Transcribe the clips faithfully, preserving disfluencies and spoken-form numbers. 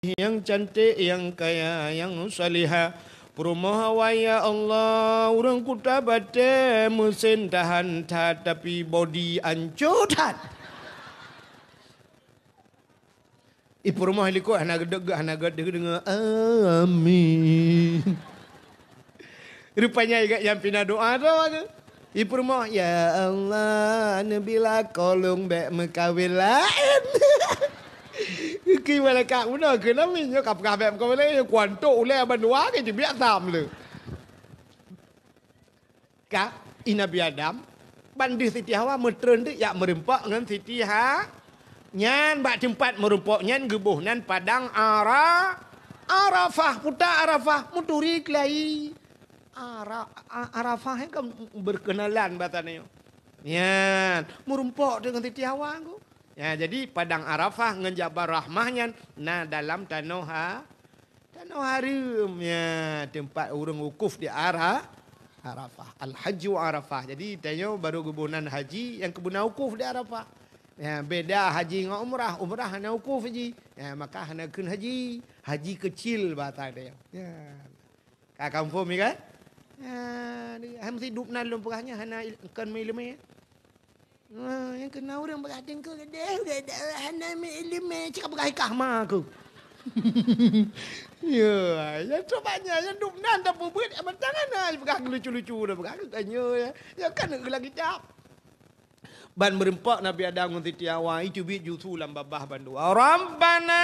nyang cantik, nyang kaya, nyang salihah. Peurumoh awai, ya Allah, ureuëng kuta batée, meusen tahan that, tapi bodi ancô that. Ipeurumoh likot hana geudek, hana geudek deungoe, "Amin." Rupanya ingat nyang pina doa tu aku. Ipeurumoh, "Ya Allah, neubila kolong bék meukawen laén." Keu malaikat bunoe keu Nabi nyoe ka peugah bék meukawen laén, kuantok ulée bandua ke jibiak sam le. Ka, i Nabi Adam, ban deuh Siti Hawa meutreun deuek jak meurumpok ngon Siti Ha-, nyan bak teumpat meurumpok nyan geuboh nan padang Ara-, Arafah, puta Arafah, meuturi keulayi. Ara-, A-, Arafah nyan kan berkenalan basa nyoe. Nyan, meurumpok deungon Siti Hawa ku. Ya, jadi padang Arafah ngon Jabal Rahmah nyan na dalam tanoh ha-, Tanoh hareuem, ya, teumpat ureuëng wukuf di Ara-, Arafah. Al-Hajju Arafah. Jadi, tanyoe barô geuboh nan haji nyang keubeuna wukuf di Arafah. Ya, beda haji ngon umrah. Umrah hana wukuf haji. Ya, maka hana kheun haji. Haji keucil basa tanyoe. Ya. Ka confirm, ya kan? Ya, ni, hai meusidub nan lôn peugah nyan hana il-, kon meuileumé. Ha, nyang keunan ureuëng peugah teungku gadeh, gadeh, hana meuileumé, cit ka peugah hikah ma aku. Ya, nyang trok banyak, nyang dum nan tapeubuet, mantong hana peugah lucu-lucu dah peugah, bukan nyoe, ya. Ya kan, geula kitab. Ban meurumpok Nabi Adam ngon Siti Hawa, itu biet ju su lam babah bandua. Rabbana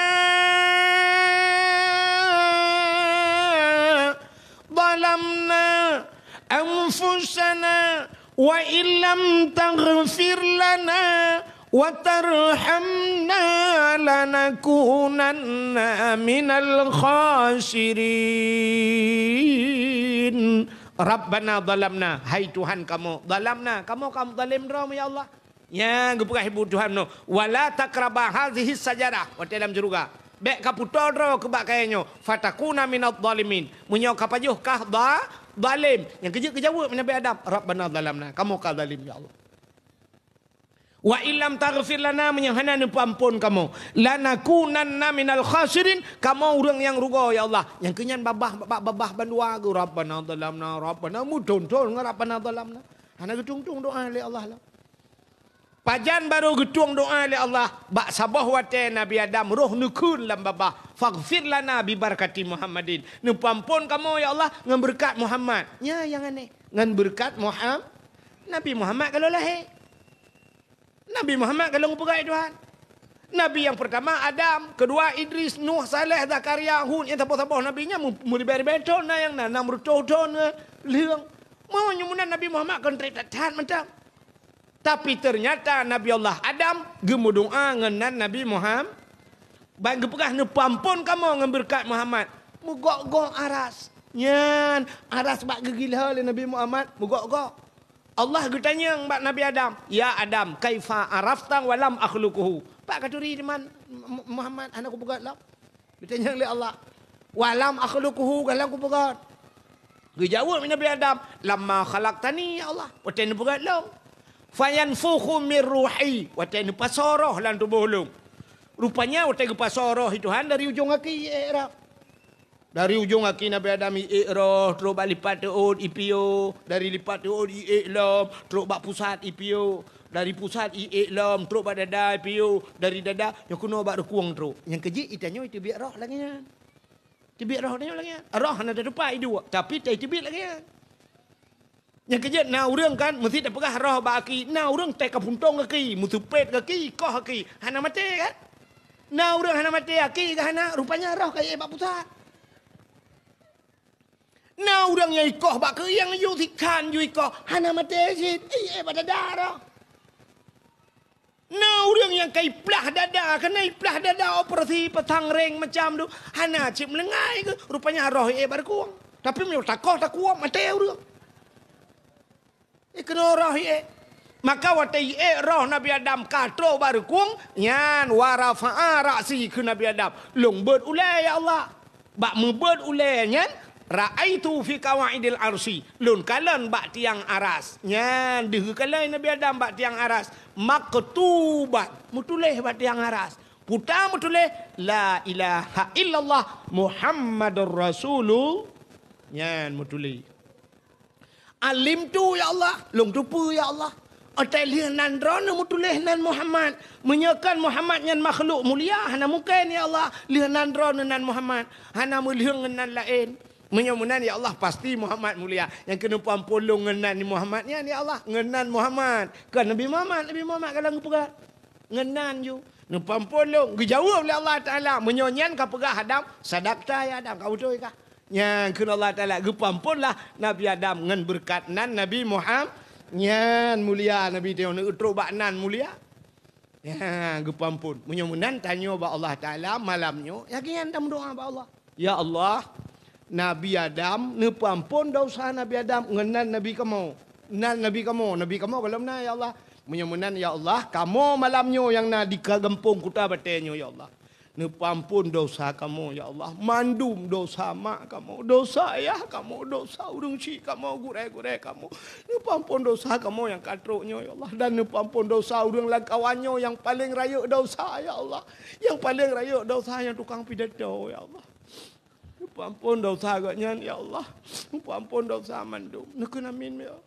zalamna anfusana wa illam taghfir lana wa tarhamna lanakunanna minal khasirin. Rabbana zalamna, hai Tuhan kamoe, zalamna, kamoe ka zalim droe, ya Allah. Nyan geupeugah Ibu Tuhan nyoe, "Wala taqraba hazihi syajarah," watée lam syeuruga. "Bék kapeutoe droe keu bak kayée nyoe, fatakuna minadh dhalimin." Meunyoe kapajoh kah dha-, dhalim. Nyang keujeuet geujaweueb Nabi Adam, "Rabbana zalamna," kamoe ka dhalim, ya Allah. "Wa illam taghfir lana," meunyoe hana neupeuamphon kamoe, "lanakunanna minal khasirin," kamoe ureuëng nyang rugoe, ya Allah. Nyang keunyan babah, bak babah bandua geuh, "Rabbana zalamna, Rabbana," meuthon-thon ngon "Rabbana zalamna." Hana geutung-tung doa lé Allah lah. Pajan barô geutueng doa lé Allah, bak saboh watée Nabi Adam roh neukheun lam babah, "Faghfir lana bi barakati Muhammadin." Neupeuamphon kamoe, ya Allah, ngon beureukat Muhammad. Nyan nyang aneh. Ngon beureukat Muham-, Nabi Muhammad ka lheueh lahé. Nabi Muhammad ka lheueh geupeugah Tuhan. Nabi nyang peurtama Adam, keudua Idris, Nuh, Saleh, Zakaria, Hud, nyang saboh-saboh nabi nyan mu-, meuribée-ribée thon na nyang na, nam reutôh thon ngon lheueng. Meunyoe meunan Nabi Muhammad kon trép that-that mantong. Tapi teunyata Nabi Allah Adam geumeudoá ngon nan Nabi Muham-, ban geupeugah, "Neupeuamphon kamoe ngon beureukat Muhammad." Meugok-gok aras. Nyan, aras bak geugila lé Nabi Muhammad, meugok-gok. Allah geutanyong bak Nabi Adam, "Ya Adam, kaifa arafta wa lam akhluquhu?" Pat katuri teuma Mu-, Muhammad hana kupeugét lom? Geutanyong lé Allah, "Wa lam akhluquhu, goh lom kupeugét?" Geujaweueb Nabi Adam, "Lamma khalaqtani, ya Allah, watée neupeugét lôn." "Fayanfukhu mir ruhi," watée neupasoe roh lam tuboh lôn. Rupanya watée geupasoe roh Tuhan dari ujong gaki, eh, Rab. Dari ujong gaki Nabi Adam iék roh, trok bak lipat teuôt ipiôh, dari lipat teuôt iék lom, trok bak pusat ipiôh, dari pusat iék lom, trok bak dada ipiôh, dari dada nyoe keunoe bak reukueng trok. Nyang keujeuet itanyoe iteubiet roh lagée nyan. Teubiet roh tanyoe lagée nyan. Roh hana tatupat iduek, tapi tai teubiet lagée nyan. Nyang keujeuet na ureuëng kan meusit tapeugah roh bak aki, na ureuëng tai ka puntong gaki, meuseupet gaki, ikoh gaki, hana maté kan? Na ureuëng hana maté aki ka hana, rupanya roh ka iék bak pusat. Na ureuëng nyang ikoh bak keuieng ju sikhan ju ikoh, hana maté cit, iék bak dada roh. Na ureuëng nyang ka iplah dada, keuneuk iplah dada operasi pasang ring macam tu, hana cit meuleungai keuh, rupanya roh iék bak reukueng. Tapi meunyoe takoh takuok maté ureuëng. Eh, keunoe roh iék. Maka watée iék roh Nabi Adam ka trok bak reukueng, nyan wa rafa'a ra'si kheun Nabi Adam, "Lôn beuet ulée, ya Allah." Bak meubeuet ulée nyan, "Ra'aitu fi qawaidil arsy," lôn kalon bak tiang aras. Nyan deuh geukalon Nabi Adam bak tiang aras, "maktuban," meutuléh bak tiang aras. Puta meutuléh, "La ilaha illallah Muhammadur Rasulullah." Nyan meutuléh. "Alimtu, ya Allah, lôn teupeue, ya Allah. Watée lheueh nan droeneuh meutuléh nan Muhammad. Meunyoe kon Muhammad nyan makhluk mulia, hana mungken, ya Allah, lheueh nan droeneuh nan Muhammad. Hana meulheueh ngon nan laén. Meunyoe meunan, ya Allah, pasti Muhammad mulia. Nyang keuneuk peuamphon lôn ngon nan Muhammad nyan, ya Allah, ngon nan Muhammad." Kon Nabi Muhammad, Nabi Muhammad ka lheueh geupeugah. Ngon nan ju. Neupeuamphon lôn. Geujaweueb lé Allah Taala, "Meunyoe nyan ka peugah Adam, sadaqta ya Adam, ka beutôi kah?" Nyan kheun Allah Taala, geupeuamphonlah Nabi Adam ngon beureukat nan Nabi Muhammad. Nyan mulia Nabi teuh, neutrok bak nan mulia. Nyan geupeuamphon. Meunyoe meunan tanyoe bak Allah Taala malam nyoe, yakin tameudoa bak Allah. Ya Allah, Nabi Adam, neupeuamphon desya Nabi Adam, ngon nan Nabi kamoe. Nan Nabi kamoe, Nabi kamoe gohlom na, ya Allah. Meunyoe meunan, ya Allah, kamoe malam nyoe nyang na di ka gampông Kuta Batée nyoe, ya Allah. Neupeuamphon desya kamoe, ya Allah. Mandum desya mak kamoe, desya ayah kamoe, desya ureuëng syik kamoe, gurée-gurée kamoe. Neupeuamphon desya kamoe nyang ka trok nyoe, ya Allah. Dan neupeuamphon desya ureuëng lam kawan nyoe nyang paleng rayeuk desya, ya Allah. Nyang paleng rayeuk desya nyang tukang pidato, ya Allah. Neupeuamphon desya gobnyan, ya Allah. Neupeuamphon desya mandum. Neukheun amin, ya Allah.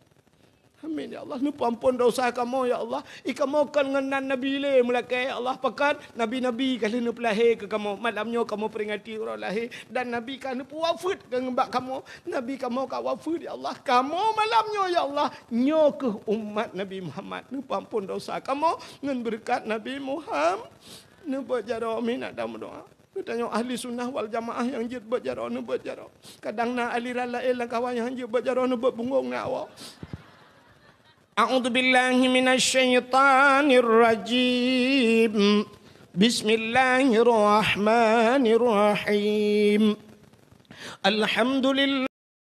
Amin, ya Allah. Neupeuamphon desya kamoe, ya Allah. I kamoe kon ngon nan Nabi lé meulakée, ya Allah. Pakon Nabi-nabi ka lheueh neupeulahé keu kamoe. Malam nyoe kamoe peuringati uroe lahé. Dan Nabi ka neupeuwafeuet keu ngon bak kamoe. Nabi kamoe ka wafeuet, ya Allah. Kamoe malam nyoe, ya Allah. Nyoe kheueh umat Nabi Muhammad. Neupeuamphon desya kamoe ngon beureukat Nabi Muhammad. Neubeuet jaroe, amin, ada meudoa. Geutanyoe ahli sunnah wal jamaah nyang jeuet beuet jaroe, neubeuet jaroe. Kadang na aliran laén lam kawan nyang jeuet beuet jaroe, neubeuet punggong na awak. A'udzubillahi minasyaitonirrajim. Bismillahirrahmanirrahim. Alhamdulillah.